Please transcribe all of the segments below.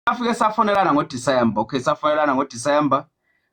Safike safonelana ngoDisemba. Okay, safonelana ngoDisemba,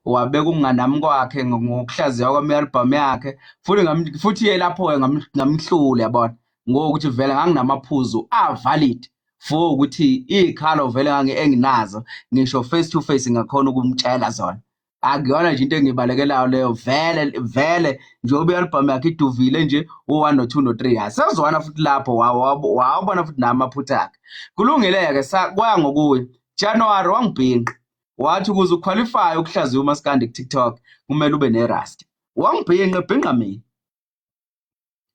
wabeka ukunganami kwakhe ngokuhlaziya kwami i-album yakhe, futhi futhi ye lapho-ke ngamhlula, yabona, ngokuthi vele nganginamaphuzu a-valid for ukuthi iy'khalo vele enginazo ngisho face to face ngakhona ukumtshela zona. Akuyona nje into engiyibalekelayo leyo, vele vele njengoba i-album yakhe iduvile nje u-1 no-2 no-3, asezwana futhi lapho wawabona futhi namaphutha akhe. Kulungile-ke, kwaya ngokuya January wangibhinqa, wathi ukuze uqualify ukuhlaziya umaskandi ku-TikTok kumele ube ne-rust. Wangibhinqa, ebhinqa mina.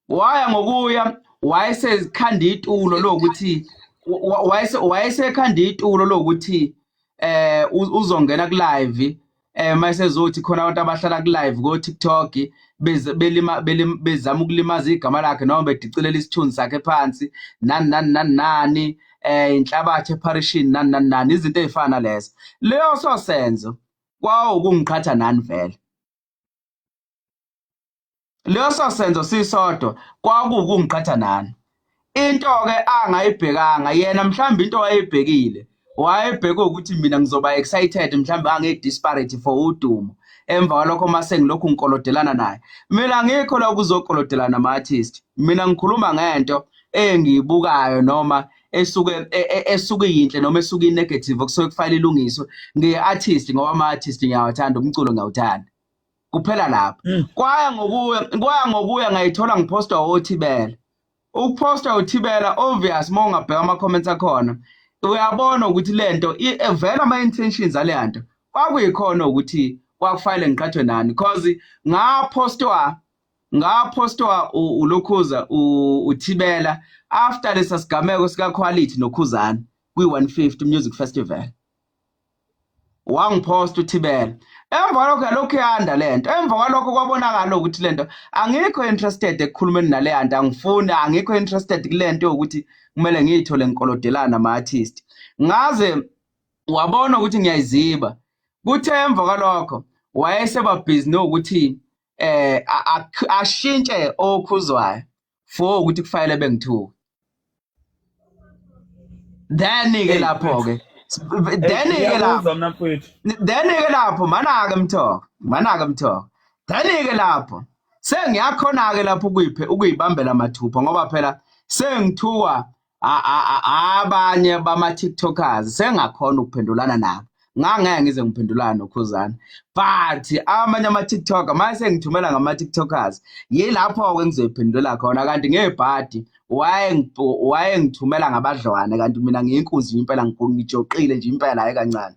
Waya ngokuya wayesekhanda itulo lokuthi wayesekhanda itulo lokuthi uzongena ku live, mayesezothi khona abantu abahlala ku live ko TikTok belima bezama ukulimaza igama lakhe noma bedicilela isithunzi sakhe phansi, nani nani nani nani, inhlabathi epharishini, nani nani nani, izinto ezifana nalezo. Leyo sosenzo kwawukungiqhatha nani vele. Leso senzo sisodwa kwakuwukungiqhatha nani. Into-ke angayibhekanga yena, mhlawumbe into wayebhekile, wayebheke ukuthi mina ngizoba excited, mhlawumbe angi-desperate for udumo, emva kwalokho mase ngilokhu ngikolodelana naye. Mina ngikho la ukuzokolodelana nama-artist, mina ngikhuluma ngento engiyibukayo noma esuke esuke iyinhle noma esuke i-negative okusuke kufanele ilungiswe. Ngiyi-artist ngoba ama-artist ngiyawathanda, umculo ngiyawuthanda, kuphela lapho. Kwaya ngokuya, kwaya ngokuya, ngayithola ngipostwa oThibela. Ukupostwa uThibela, obvious, uma ungabheka ama-comments akhona uyabona ukuthi lento vele ama-intentions aleya nto kwakuyikhona ukuthi kwakufanele ngiqhathwe nani, cause ngaphostwa ulokhuza uThibela after lesa sigameko sika Quality noKhuzani kwi-150 Music Festival. Wangiphosta uThibela. Emva kwalokho yalokhu yanda lento. Emva kwalokho kwabonakala ukuthi lento angikho interested ekukhulumeni nale nto, angifuni, angikho interested kulento yokuthi kumele ngiyithole ngikolodelana nama-artist. Ngaze wabona ukuthi ngiyayiziba. Kuthe emva kwalokho wayeseba busy nokuthi ashintshe oKhuzwayo for ukuthi kufanele bengithuka. Then ke lapho ke, then ke lapho, Ngiyakuzwa mina, mfowethu. Then ke lapho mana ke mthoko, mana ke mthoko, then ke lapho sengiyakhona ke lapho ukuyiphe ukuyibambela mathupha, ngoba phela sengithuka abanye bama TikTokers, sengakhona ukuphendulana nabo. Ngangeke ngize ngiphendulane noKhuzana, but amanye ama TikToker mase sengithumela ngama TikTokers, yilapho ke ngizoyiphendula khona. Kanti ngebhadi wayengithumela ngabadlwane, kanti mina ngiyinkunzi impela, ngijoqile nje impela, hayi kancane.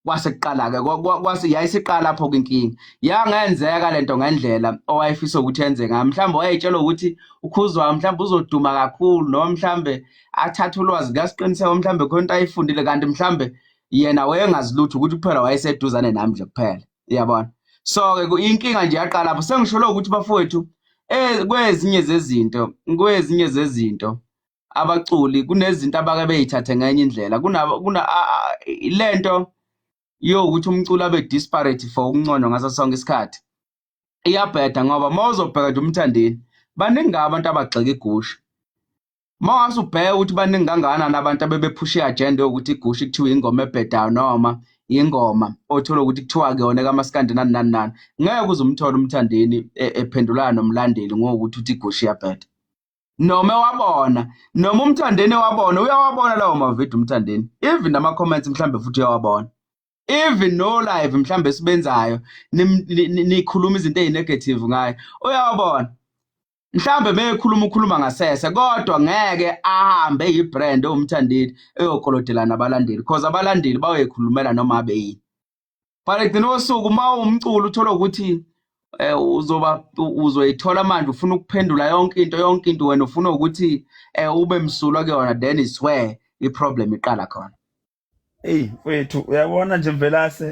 Kwase kuqala-ke kwase yayisiqala lapho-ke inkinga. Yangenzeka lento ngendlela owayefisa ukuthi yenze ngayo. Mhlawumbe wayey'tshela ukuthi uKhuzwayo mhlawumbe uzoduma kakhulu, noma mhlawumbe athathe ulwazi likaSiqiniseko, mhlawumbe khona into ayifundile, kanti mhlawumbe yena wayengazi lutho, ukuthi kuphela wayeseduzane nami nje kuphela, uyabona. So-ke inkinga nje yaqala lapho. Sengisholo ukuthi bafowethu, kwezinye zezinto abaculi kunezinto abake beyithathe ngenye indlela kuna lento yokuthi umculo abe desperate for ukunconywa ngaso sonke isikhathi iyabheda, ngoba uma uzobheka nje uMthandeni, baningi abantu abagxeka igusha. Uma ungase ubheke ukuthi baningi kangakanani abantu abebephusha i-agenda yokuthi igusha kuthiwa ingoma ebhedayo noma ingoma othola ukuthi kuthiwa kuyona kamaskandi, nani nani nani, ngeke uze umthole uMthandeni ephendulana nomlandeli ngokuthi uthi igusha iyabheda, noma ewabona, noma uMthandeni ewabona. Uyawabona lawo mavidiyo uMthandeni, even nama-comments mhlambe futhi uyawabona, even no live mhlambe sibenzayo nikhuluma izinto ezinegative ngayo, uyawabona. Mhlambe mekhuluma ukhuluma ngasese, kodwa ngeke ahambe eyibrand owumthandeni eyokolodelana nabalandeli, because abalandeli bayoyikhulumela noma abe yini. But ekugcina kosuku uma uwumculo uthola ukuthi uzoba uzoyithola manje ufuna ukuphendula yonke into, yonke into wena ufuna ukuthi ube msulwa kuyona, then is where i-problem iqala khona. Ey mfethu, uyabona nje Mvelase,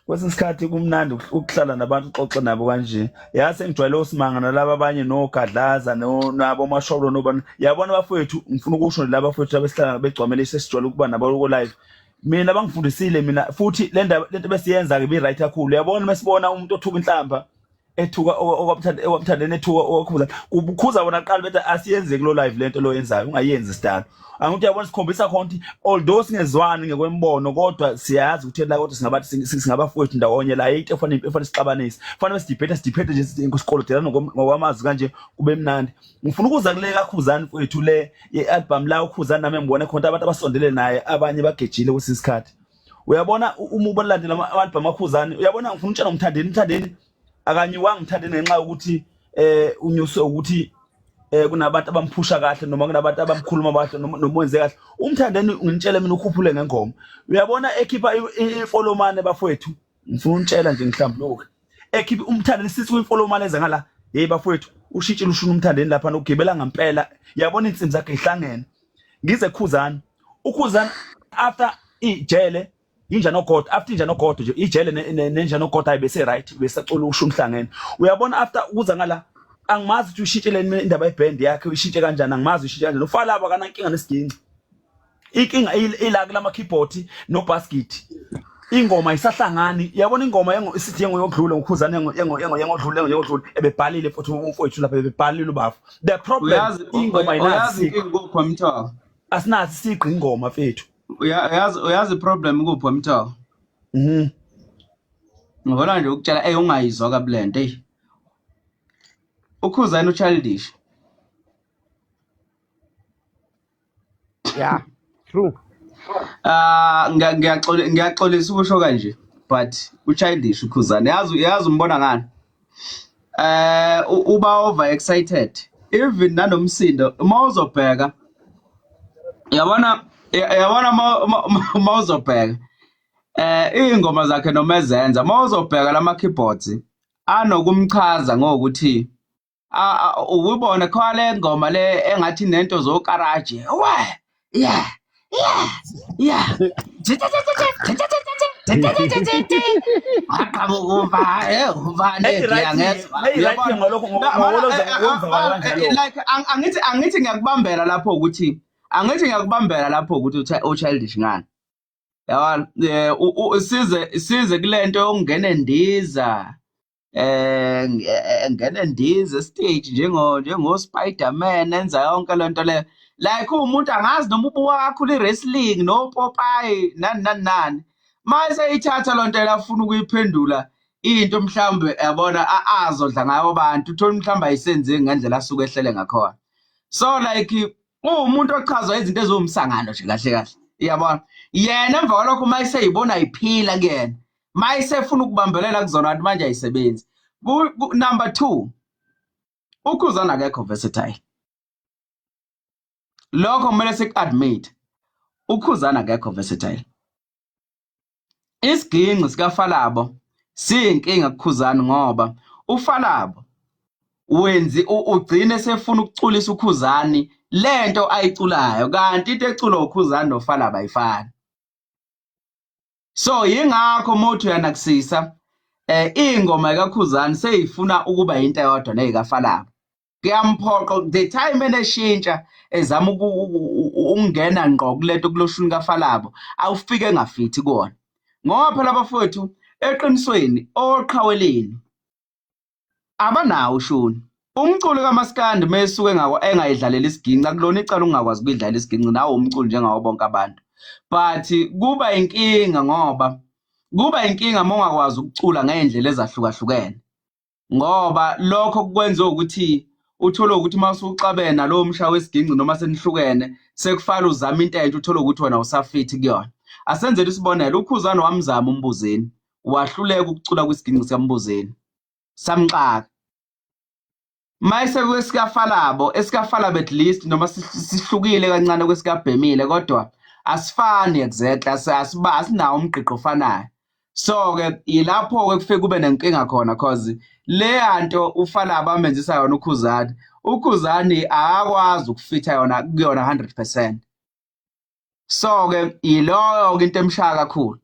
kwesinye isikhathi kumnandi ukuhlala nabantu uxoxe nabo kanje. Yase ngijwayele usimanga nalaba abanye noGadlaza no nabo Masholo nobani. Yabona bafowethu, ngifuna ukusho nje laba bafowethu abesihlala begcwamele sesijwayele ukuba nabo ku live. Mina bangifundisile mina futhi le ndaba, lento besiyenza ke bi right kakhulu. Uyabona mesibona umuntu othuka inhlamba Ethuka okwamthandeni, ethuka okwakhuza, kubukhuza bona kuqala bethi asiyenze kulo live lento lo yenzayo, ungayenzi sidalo. Angithi uyabona, sikhombisa khona ukuthi although singezwani ngekwembono, kodwa siyazi ukuthi la kodwa singabathi singabafowethu ndawonye la, into efana efana sixabanise, fanele sidebate, sidebate nje sikolodelana ngokwamazwi kanje kube mnandi. Ngifuna ukuza kule kaKhuzani mfowethu, le ye-album la uKhuzani, nami ngibone khona abantu abasondele naye, abanye bagejile kwesinye isikhathi. Uyabona, uma ubalandela ama-album aKhuzani, uyabona, ngifuna ukutshela uMthandeni, uMthandeni akanyiwanga, uMthandeni ngenxa yokuthi unyuswe ukuthi kunabantu abamphusha kahle noma kunabantu abamkhuluma kahle noma wenze kahle. UMthandeni, ngitshele mina, ukhuphule ngengoma, uyabona, ekhipha imfolomane bafowethu. Ngifuna untshela nje ngihlambuluke, ekhipha uMthandeni sithi kwimfolomane eza ngala, hey bafowethu, ushintshile ushuna uMthandeni lapha nokugibela ngempela, yabona, insimbi zakhe ihlangene. Ngize Khuzani, uKhuzani after ijele inja nogodo, after inja nogodo nje, ijele nenja nogodo, hayi, bese right, besacula usho umhlangene, uyabona. After ukuza ngala, angimazi ukuthi uyishintshele indaba yeband yakhe, uyishintshe kanjani, angimazi uyishintshe kanjani. Ufalabo akanankinga nesiginci, inkinga ila kulama keyboard no basket, ingoma isahlangani, yabona. Ingoma isithi yengo yokudlula ngoKhuzane, yengo yengo yengo yengodlula, yengo yokudlula, ebebhalile futhi umfowethu lapha, ebebhalile ubafu. The problem, Uyazi ingoma uyazi ayinazi inkinga kuphi, Mtho? Asinazi sigqi ingoma mfethu. Uyazi problem kuphi, Mtho? Mhm. Ngibona nje ukutshela, ey, ungayizwa kabulento, ey. UKhuzani uchildish. Yeah, true. Ah, ngiyaxolisa ukusho kanje, but uchildish uKhuzani. Yazi umbona ngani? Uba over excited even nanomsindo. Uma uzobheka, yabona, uma uzobheka izingoma zakhe noma ezenza, uma uzobheka lama keyboards anokumchaza ngokuthi ukubona khona le ngoma le engathi nento zokaraje, we yeah, aqhamuka uva. Hey, right, hey, right, ngalokho ngokoloza ngokwenza kanjalo. Like angithi ngiyakubambela lapho ukuthi, angithi ngiyakubambela lapho ukuthi uchildish ngani, yabona, size kulento yokungena endiza, engena endiza stage njengo Spider-Man, enza yonke lento leyo, like umuntu angazi noma ubuka kakhulu i-wrestling no Popeye, nani nani nani. Mase ithatha lonto afuna ukuyiphendula into mhlawumbe, yabona, azodla ngayo abantu, uthola mhlawumbe ayisenzi ngendlela asuke ehlele ngakhona. So like uwumuntu ochazwa izinto eziwumsangano nje kahle kahle, iyabona. Yena emva kwalokho uma eseyibona iphila kuyena, uma esefuna ukubambelela kuzona, kanti manje ayisebenzi. Number 2, uKhuzani akekho versatile. Lokho kumele siku-admit, uKhuzani akekho versatile. Isiginci sikaFalabo siyinkinga kuKhuzani, ngoba uFalabo wenzi ugcine sefuna ukuculisa uKhuzani lento ayiculayo, kanti into eculwa uKhuzani noFalabo ayifani. So yingakho mothi uyanakisisa, ingoma kaKhuzani seyifuna ukuba into eyodwa neyikaFalabo, kuyamphoqa the time eneshintsha ezama ukungena ngqo kulento kuloshuni kaFalabo, awufike engafithi kuwona, ngoba phela abafowethu eqinisweni oqhaweleni abanawo ushuni. Umculo kaMaskandi mesuke engayidlalela isiginci, akulona icala ungakwazi ukuyidlala isiginci, nawe umculo njengawo bonke abantu, but kuba inkinga, ngoba kuba inkinga uma ungakwazi ukucula ngey'ndlela ezahlukahlukene, ngoba lokho kukwenza ukuthi uthole ukuthi uma usuxabene nalowo mshayi wesiginci noma senihlukene, sekufala uzama into entsha, uthole ukuthi wena usafithi kuyona. Asenzele isibonelo, uKhuzani wamzama uMbuzeni, wahluleka ukucula kwisiginci sikaMbuzeni, samxaka. Mayise kwesikaFalabo, esikaFalabo at least noma sihlukile kancane kwesikabhemile, kodwa asifani exactly, asiba asinawo umgqiqo ofanayo. So ke yilapho ke kufike kube nenkinga khona, cause leya nto uFalabo amenzisa yona uKhuzani, uKhuzani akakwazi ukufitha yona kuyona 100%. So ke yiloyo ke into emshaya kakhulu,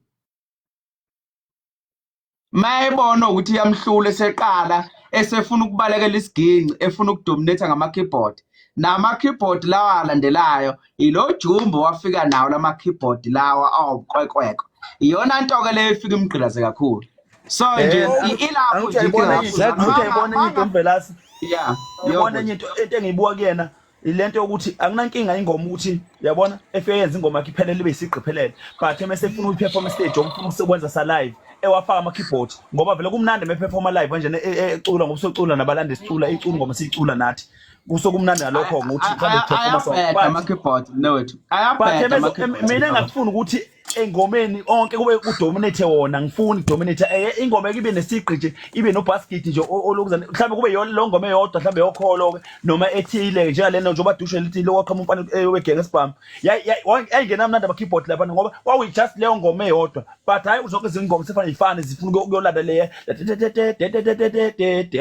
mayebona ukuthi iyamhlula, eseqala esefuna ukubalekela isiginci, efuna ukudominate ngama-keyboard, nama-keyboard lawa alandelayo, ilo jumbo wafika nawo lama keyboard lawa awuqweqweqwe. Iyona nto ke leyo ifika imgqilaze kakhulu. So nje ilapho nje uyayibona enye into, uyayibona enye into Mvelase. Yeah, uyabona enye into, into engiyibuka kuyena ilento yokuthi anginankinga ingoma ukuthi uyabona efike yenza ingoma yakhe iphelele ibe isigqi iphelele, but mase efuna ukuyiperform stage, okufuna ukusekwenza sa live, ewafaka ama keyboard, ngoba vele kumnandi me performa live kanjena ecula, ngoba usocula nabalandi sicula icula ingoma siyicula nathi, kusokumnandi ngalokho ngokuthi mhlawumbe performa song. Ama keyboard mnewethu ayabheda ama keyboard. Mina engakufuni ukuthi engomeni onke kube udominate wona, ngifuni dominate ingoma ibe nesigqi nje, ibe no basket nje olokuzana, mhlawumbe kube lo ngoma eyodwa mhlawumbe yokholo ke noma ethile njengalena njengoba dushe lithi lokwaqhama umfana wegenge esibhamu, yayingena mnandi ama keyboard lapha ngoba kwakuyi just leyo ngoma eyodwa, but hayi zonke izingoma sefana ifane zifuna ukuyolanda le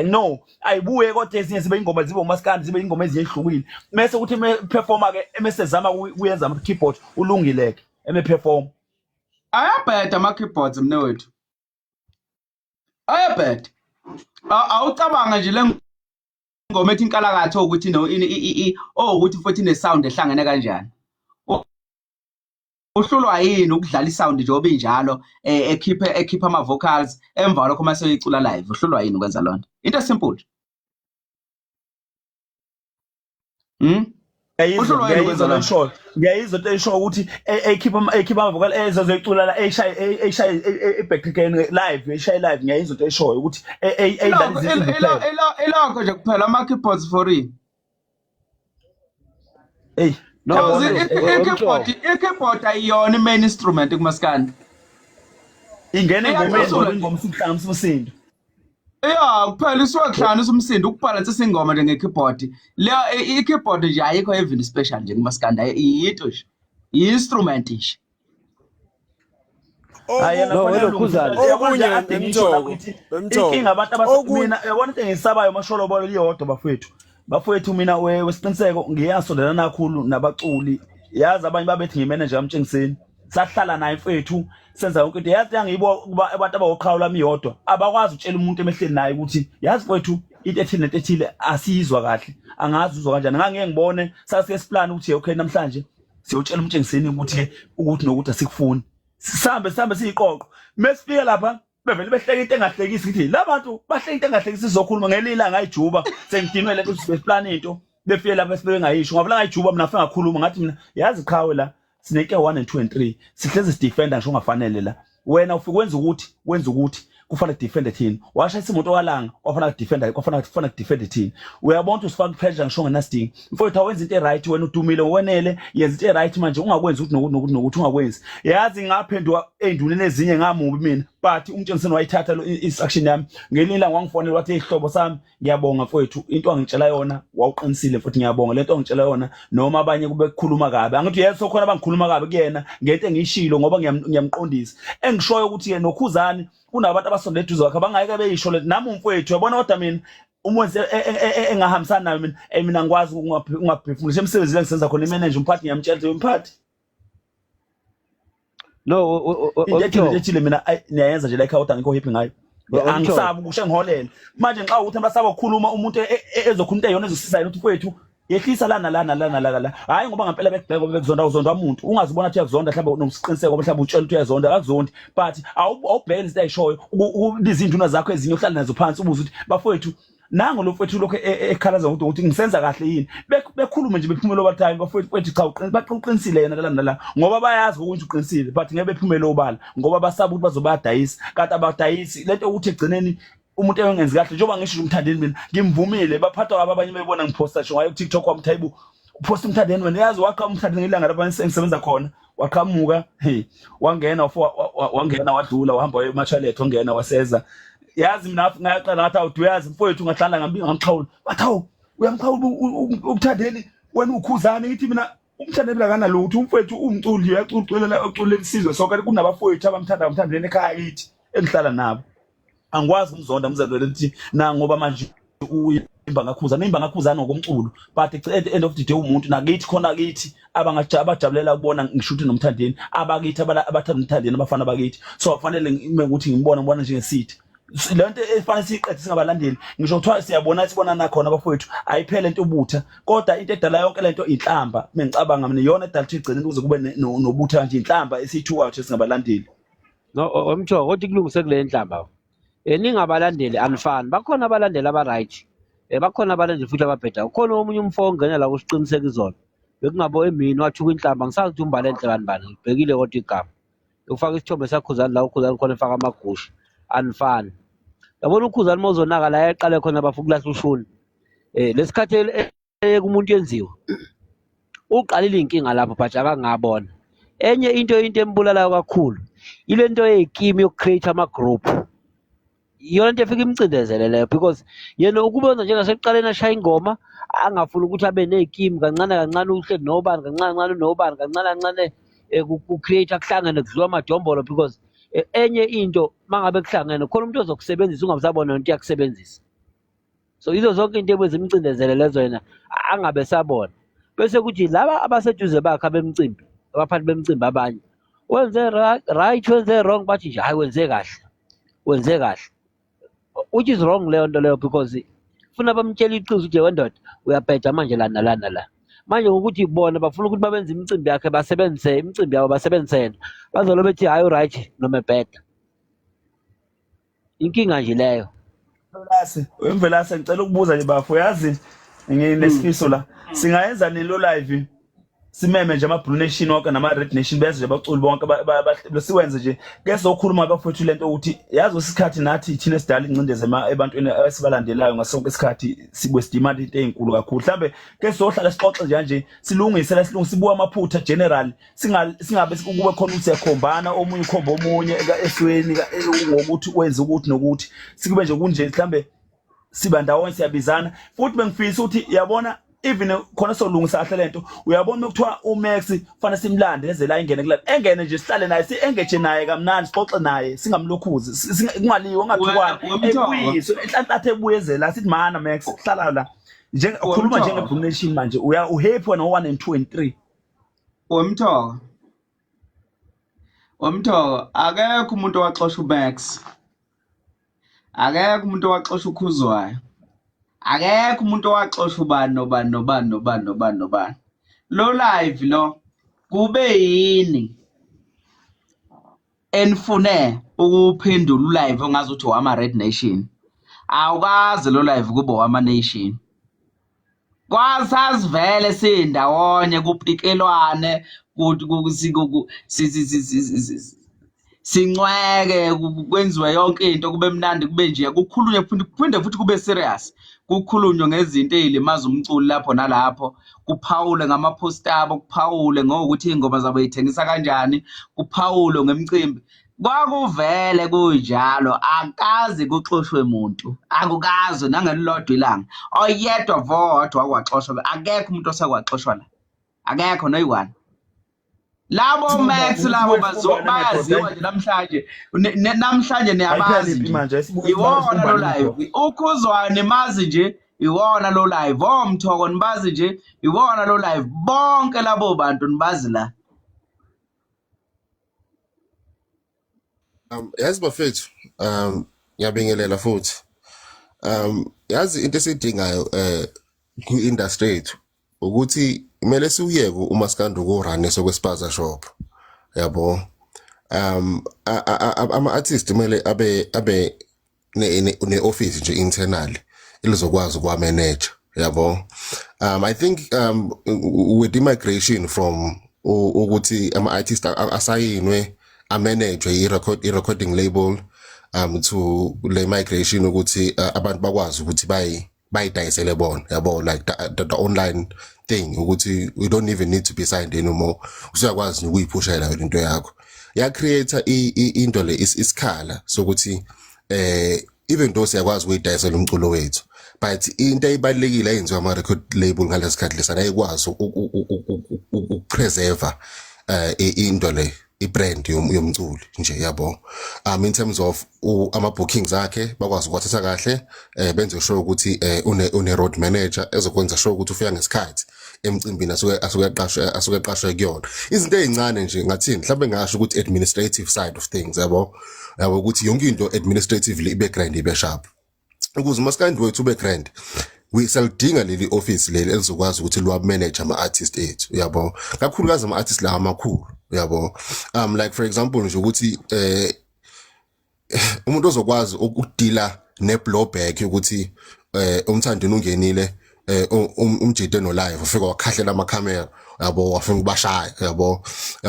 no ayibuye, kodwa ezinye zibe ingoma zibe umaskandi, zibe ingoma ezinye ezihlukile, mese ukuthi me performa ke emese zama kuyenza ama keyboard ulungile ke eme perform. Ayabheda ama keyboards mnewethu, ayabheda. Awucabanga nje le ngoma ethi inkalakatha ukuthi no ukuthi futhi ine sound ehlangene kanjani, uhlulwa yini ukudlala isound njengoba injalo, ekhiphe ama vocals emva lokho mase uyicula live, uhlulwa yini ukwenza lonto? Into simple. Ngiyayizwa into eshoyo, ngiyayizwa into eshoyo ukuthi ekhipha ama vocal ezozoyicula la, eyishaye ebhekene live, eyishaye live. Ngiyayizwa into eshoyo ukuthi eyidlala izinsimbi kuphela. Ilokho nje kuphela ama keyboards for real. Hey, no, i-keyboard ayiyona i-main instrument kumaskandi. Ingena engomeni ngoba ingoma isikuhlanganisa umsindo. Yeah, kuphela isuke kuhlanganisa umsindo ukubalansisa ingoma nje nge-keyboard. Le i-keyboard nje ayikho even special nje kumaskandi, yinto nje. I-instrument nje. Hayi yena No, kufanele wena Khuzani. alungise. Uyabona nje Okunye, ade ngisho Mthoko, lapho ngithi Mthoko. inkinga abantu abas Okunye- mina uyabona into engisabayo masholobolo iyodwa bafowethu. Bafowethu mina wesiqiniseko ngiyasondelana kakhulu nabaculi. Yazi abanye babethi ngimanager kaMtshengiseni. Sahlala naye mfethu senza yonke into. Yazi yangiyibo kuba abantu abawoqhawu lami yodwa abakwazi ukutshela umuntu emehleni naye ukuthi yazi mfethu into ethile nento ethile asiyizwa kahle. Angazi uzwa kanjani. Ngangeke ngibone sasike siplan ukuthi okay namhlanje siyotshela umtshengiseni ukuthi ukuthi nokuthi asikufuni. Sihambe sihambe siyiqoqo. Mesifika lapha bevele behleka into engahlekisi, ngithi labantu bahleka into engahlekisi, sizokhuluma ngelila ngayijuba sengidinwe lento sibeplan into befike lapha sibe ngayisho ngavela ngayijuba mina afike ngakhuluma ngathi mina yazi qhawe la sineke 1 and 2 and 3 sihlezi sidefender ngisho ungafanele la wena ufike wenza ukuthi wenza ukuthi kufanele defend thina, washayisa imoto kalanga kwafanele defender kwafanele kufanele defend thina. Uyabona ukuthi usifaka pressure ngisho ngenasidingo mfowethu, awenza into eright wena udumile ngokwenele, yenza into eright manje ungakwenzi ukuthi nokuthi nokuthi nokuthi ungakwenzi. Yazi ngaphenduka ey'nduneni ezinye ngamubi mina, but umtshengiseni wayithatha lo instruction yami. Ngelinye ilanga wangifonela wathi ihlobo sami ngiyabonga mfowethu into angitshela yona wawuqinisile futhi ngiyabonga lento angitshela yona, noma abanye kube kukhuluma kabi angithi yes khona abangikhuluma kabi kuyena ngento engiyishilo ngoba ngiyamqondisa. Engishoyo ukuthi yena noKhuzani kunabantu abasondele eduze kwakhe abangayike beyisho le nami umfowethu uyabona, kodwa mina umwenzi engahambisani nayo mina mina ngikwazi ungaphefumulisha emsebenzini engisenza khona imanager umphathi ngiyamtshela ukuthi umphathi No, into ethile ethile mina niyayenza nje like kodwa ngikho happy ngayo, angisabi ukusho engiholele manje ngixa ukuthi abasaba ukukhuluma umuntu ezokhuluma into eyona ezosiza yena ukuthi mfowethu yehlisa lana lana lana lana la, hayi ngoba ngempela bekubheka ngoba bekuzonda, uzondwa umuntu ungazibona ukuthi uyakuzonda mhlawumbe nokusiqiniseko mhlawumbe utshela ukuthi uyazonda akakuzondi, but awubheke izinto ayishoyo, ubiza izinduna zakho ezinye uhlale nazo phansi ubuze ukuthi bafowethu nango lo mfowethu lokho ekhalaza ngokuthi ngisenza kahle yini, bekhulume nje bephumele obala hayi bafowethu mfowethu cha uqinisile yena lana la ngoba bayazi ukuthi uqinisile, but ngeke bephumele obala ngoba basaba ukuthi bazobadayisa kanti abadayisi lento ukuthi egcineni umuntu engenzi kahle njengoba ngisho umthandeni mina ngimvumile baphathwa kabi abanye bebona ngiphosta ngisho ngayo TikTok wami hayibo uphosta umthandeni wena yazi waqha umthandeni ngelanga lapha engisebenza khona waqhamuka hey wangena wangena wadlula wahamba emachalet wangena waseza yazi mina ngaqala ngathi awu uyazi mfowethu ngahlala ngambi ngamxhawula bathi awu uyamxhawula umthandeni wena ukhuzane ngithi mina umthandeni akanalutho umfowethu umculi uyaculela uculela isizwe sonke kunabafowethu abamthanda umthandeni ekhaya kithi engihlala nabo angikwazi ukumzonda mzalwane ukuthi na ngoba manje uyimba ngakhuza nimba ngakhuzana ngokomculo, but at the end of the day umuntu nakithi khona kithi abajabulela ukubona ngishuthi nomthandeni abakithi abathanda umthandeni abafana bakithi, so akufanele ngime ukuthi ngibone ngibona njengesithi le nto efanele siyiqede singabalandeli ngisho kuthiwa siyabona sibona nakhona abafowethu ayiphele into ubutha, kodwa into edala yonke lento inhlamba mengicabanga mina iyona edala ukuthi igcine ukuze kube nobutha kanje inhlamba esiyithukayo thina singabalandeli. No, omtho kodwa ikulungise kule nhlamba. Ningabalandeli anifani, bakhona abalandeli aba-right, bakhona abalandeli futhi ababhedayo. Kukhona omunye umfo ongena la kusiqiniseka izolo, bekungabo emini wathuka inhlamba, ngisazi ukuthi uMbalenhle bani bani, ngibhekile kodwa igama. Ufaka isithombe saKhuzani la uKhuzani khona efaka amagusha, anifani. Yabona uKhuzani uma uzonaka la eqale khona bafuna ukulahla ushuni. Lesikhathi kumuntu yenziwa uqalile inkinga lapho but akangabona. Enye into embulalayo kakhulu ile nto yeyikimu yoku-create ama-group. Iyona into efike imcindezele leyo because yena ukubona njengasekuqaleni ashaya ingoma angafuni ukuthi abe ney'kimu kancane kancane uhleli nobani kancane kancane nobani kancane kancane ku-create kuhlangene kudliwa amadombolo because enye into uma ngabe kuhlangene khona umuntu ozokusebenzisa ungabusabona into iyakusebenzisa. So yizo zonke into ebezimcindezele lezo yena angabe sabona. Bese kuthi laba abaseduze bakhe abemcimbi, abaphathi bemcimbi abanye, wenze right wenze wrong, bathi nje hayi wenze kahle, wenze kahle. Which is wrong leyo nto leyo because funa bamtshele iqiniso ukuthi wendoda uyabheja manje la nala nala. Manje ngokuthi bona bafuna ukuthi babenze imicimbi yakhe basebenzise imicimbi yabo basebenzise yena. Bazolo bethi hayi u-right noma ebheda. Inkinga nje leyo. Mvelase, Mvelase ngicela ukubuza nje bafo, yazi nginesifiso la. Singayenza nini lo live? Simeme nje ama Blue Nation wonke nama Red Nation beze nje abaculi bonke siwenze nje. Ke sokhuluma bafowethu lento ukuthi yazi isikhathi nathi thina esidala ingcindezi ebantwini esibalandelayo ngasonke isikhathi sibuye sidemand into ezinkulu kakhulu. Mhlambe ke sohlala sixoxe nje nje silungise la silungise sibuka amaphutha general singabe kube khona ukuthi siyakhombana omunye ukhomba omunye esweni ngokuthi wenza ukuthi nokuthi sikube nje kunje mhlambe siba ndawonye siyabizana futhi bengifisa ukuthi yabona even khona solungisa kahle lento uyabona ukuthiwa uMax fanele simlande eze la ingene kulala engene nje sihlale naye si engage naye kamnandi sixoxe naye singamlokhuzi kungaliwe ungathukwana ebuyiswe enhlanhlathe ebuye la sithi mana Max hlala la nje ukhuluma njenge Blue Nation manje uya uhappy wena 1 and 2 and 3. Wemthoko. Wemthoko akekho umuntu owaxosha uMax. Akekho umuntu owaxosha uKhuzwayo. Akekho umuntu owaxosha ubani nobani nobani nobani nobani nobani. Lo live lo kube yini enifune ukuphendula ulive ongazi ukuthi wama Red Nation. Awukaze lo live kube wama Nation. Kwasasivele sindawonye kupikelwane sincweke kwenziwe yonke into kube mnandi kube nje kukhulunywe kuphinde futhi kube serious kukhulunywe ngezinto ey'limaza umculi lapho nalapho kuphawule ngama-post abo kuphawule ngokuthi iy'ngoma zabo y'thengisa kanjani kuphawulwe ngemicimbi Kwakuvele kunjalo akaze kuxoshwe muntu akukaze nangelilodwa ilanga oyedwa vodwa kwaxoshwa akekho umuntu osekwaxoshwa la akekho noyi-one labo Max labo baziwa nje namhlanje namhlanje niyabazi nje iwona lo live ukhuzwane nimazi nje iwona lo live omthoko nibazi nje iwona lo live bonke labo bantu nibazi la. Yazi bafethu, ngiyabingelela futhi. Yazi into esiyidingayo kwi-industry yethu ukuthi kumele siwuyeke umaskandi ukurunisa okwespaza shop. Yabo. Ama-artist kumele abe ne-office nje internally elizokwazi ukuwa-manage yabo. I think with immigration from ukuthi ama-artist asayinwe amanage i-recording label to le migration ukuthi abantu bakwazi ukuthi bayidayisele bona yabo, like the online thing ukuthi we don't even need to be signed anymore, usuyakwazi nje ukuyiphushela wena into yakho ya create into le isikhala sokuthi even though siyakwazi ukuyidayisela umculo wethu, but into eyibalekile eyenziwa ama record label ngalesikhathi lesana ayikwazi ukupreserve into le ibrand yomculi nje yabo, in terms of ama bookings akhe bakwazi ukuwathatha kahle, benze sure ukuthi une road manager ezokwenza sure ukuthi ufika ngesikhathi emcimbini asuke eqashwe kuyona. Izinto ezincane nje ngathini mhlawumbe ngasho ukuthi administrative side of things yabo, ukuthi yonke into administratively ibe grand, ibe sharp ukuze umaskandi wethu ube grand. We salidinga leli office leli elizokwazi ukuthi liwa manage ama artist ethu yabo, kakhulukazi ama artist lawa amakhulu yabo. Like for example nje ukuthi Umuntu ozokwazi ukudila ne-blowback ukuthi uMthandeni ungenile, umjide no live, ufika wakhahlela amakhamera, yabo, wafuna ukubashaya, yabo.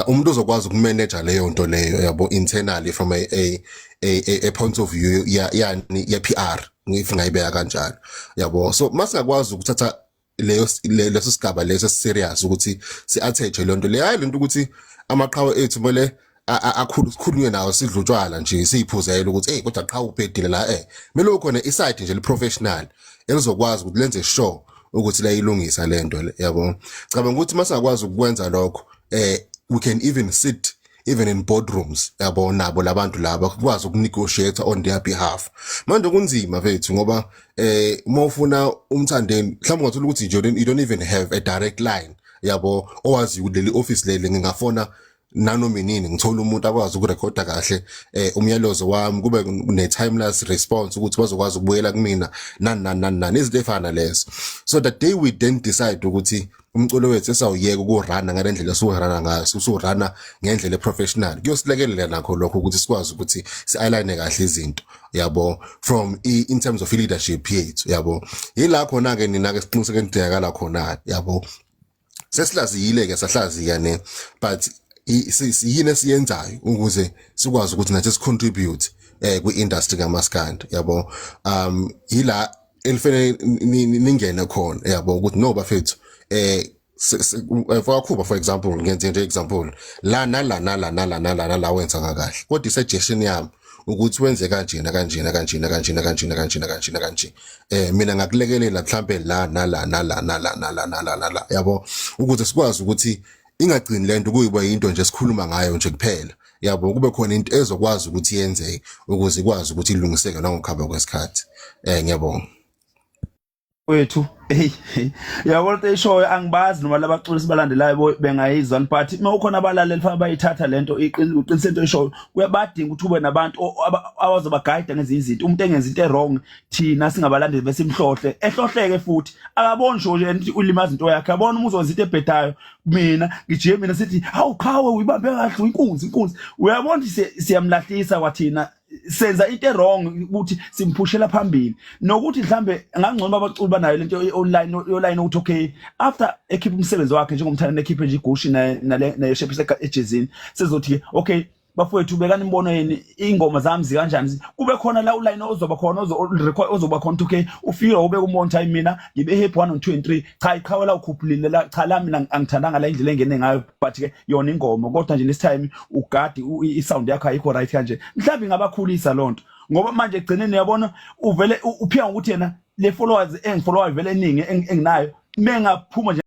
Umuntu ozokwazi ukumanage leyo nto leyo, yabo, internally from a point of view ya PR, if ngayibeka kanjalo, yabo. So masingakwazi ukuthatha leso sigaba leso serious ukuthi si attach le nto le, hayi lento ukuthi amaqhawe ethu kumele akhulu sikhulunywe nawo, sidla utshwala nje, siyiphuzele ukuthi, "Hey, kodwa qhawe, ubhedile la." Kumele khona iside nje li professional elizokwazi ukuthi lenze sure ukuthi layilungisa lento le, yabo. Cabanga ukuthi masingakwazi ukwenza lokho, we can even sit even in boardrooms, yabo, nabo labantu laba, kukwazi ukunegotiate on their behalf. Manje kunzima mfethu, ngoba uma ufuna uMthandeni, mhlawumbe ungathola ukuthi you don't even have a direct line, yabo, owazi ukuthi leli office leli ngingafona nanoma inini, ngithola umuntu akwazi ukurekhoda kahle umyalezo wami, kube ne timeless response ukuthi bazokwazi ukubuyela kumina, nani nani nani nani, izinto efana nalezo. So the day we then decide ukuthi umculo wethu esawuyeka ukurana ngalendlela esiwurana ngayo, usurana ngendlela eprofessional, kuyosilekelela nakho lokho ukuthi sikwazi ukuthi si-align kahle izinto, yabo, from in terms of leadership yethu, yabo. Yila khona ke nina ke siqiniseke nidingakala khona, yabo. Sesihlaziyile ke, sahlaziya ne, but yini esiyenzayo ukuze sikwazi ukuthi nathi sicontribute kwi-industry kaMaskandi, yabo? Yila elifanele ningene khona, yabo, ukuthi no bafethu, Fakhuba, for example, ngenze nje example la, nala nala nala nala nala, wenza kahle, kodwa i-suggestion yami ukuthi wenze kanjena kanjena kanjena kanjena kanjena kanjena kanjena kanje, mina ngakulekelela mhlambe la nala nala nala nala nala nala, yabo, ukuze sikwazi ukuthi ingagcini lento kuyiba into nje esikhuluma ngayo nje kuphela, yabo, kube khona into ezokwazi ukuthi yenzeke ukuze ikwazi ukuthi ilungiseke nangokuhamba kwesikhathi. Ngiyabonga. Wethu, hey, yabona into eshoyo, angibazi noma labaculi sibalandelayo bengayizwa, but uma ukhona abalaleli fanele bayithatha lento, uqinise into eshoyo. Kuyabadinga ukuthi ube nabantu abazobaguide ngezinye izinto. Umuntu engenza into wrong, thina singabalandeli besimhlohle, ehlohleke futhi akaboni sho nje ukuthi ulimaza into yakhe. Yabona, uma uzokwenza into ebhedayo, mina ngijiye mina sithi, "Hawu qhawe, uyibambe kahle, inkunzi, inkunzi." Uyabona ukuthi siyamlahlisa kwathina, senza into wrong ukuthi simphushela phambili, nokuthi mhlambe ngangcono abaculi banayo lento online online, ukuthi okay, after ekhipha umsebenzi wakhe njengoMthandeni, ekhiphe nje igushi nale neshephi ejezini, sezothi, "Okay bafowethu, bekani imbono yeni, ingoma zami zikanjani?" Kube khona la uline ozoba khona, ozoba khona ukuthi okay, ufike ubeka umbono, "Hayi, mina ngibe happy 1 2 and 3. Cha, iqhawe la ukhuphulile la. Cha, la mina angithandanga la indlela engene ngayo, but ke yona ingoma, kodwa nje this time ugadi i-sound yakho ayikho right." Kanje mhlawumbe ingabakhulisa lonto, ngoba manje egcineni uyabona uvele uphika ngokuthi yena le followers engifollowayo vele eningi enginayo mengaphuma nje.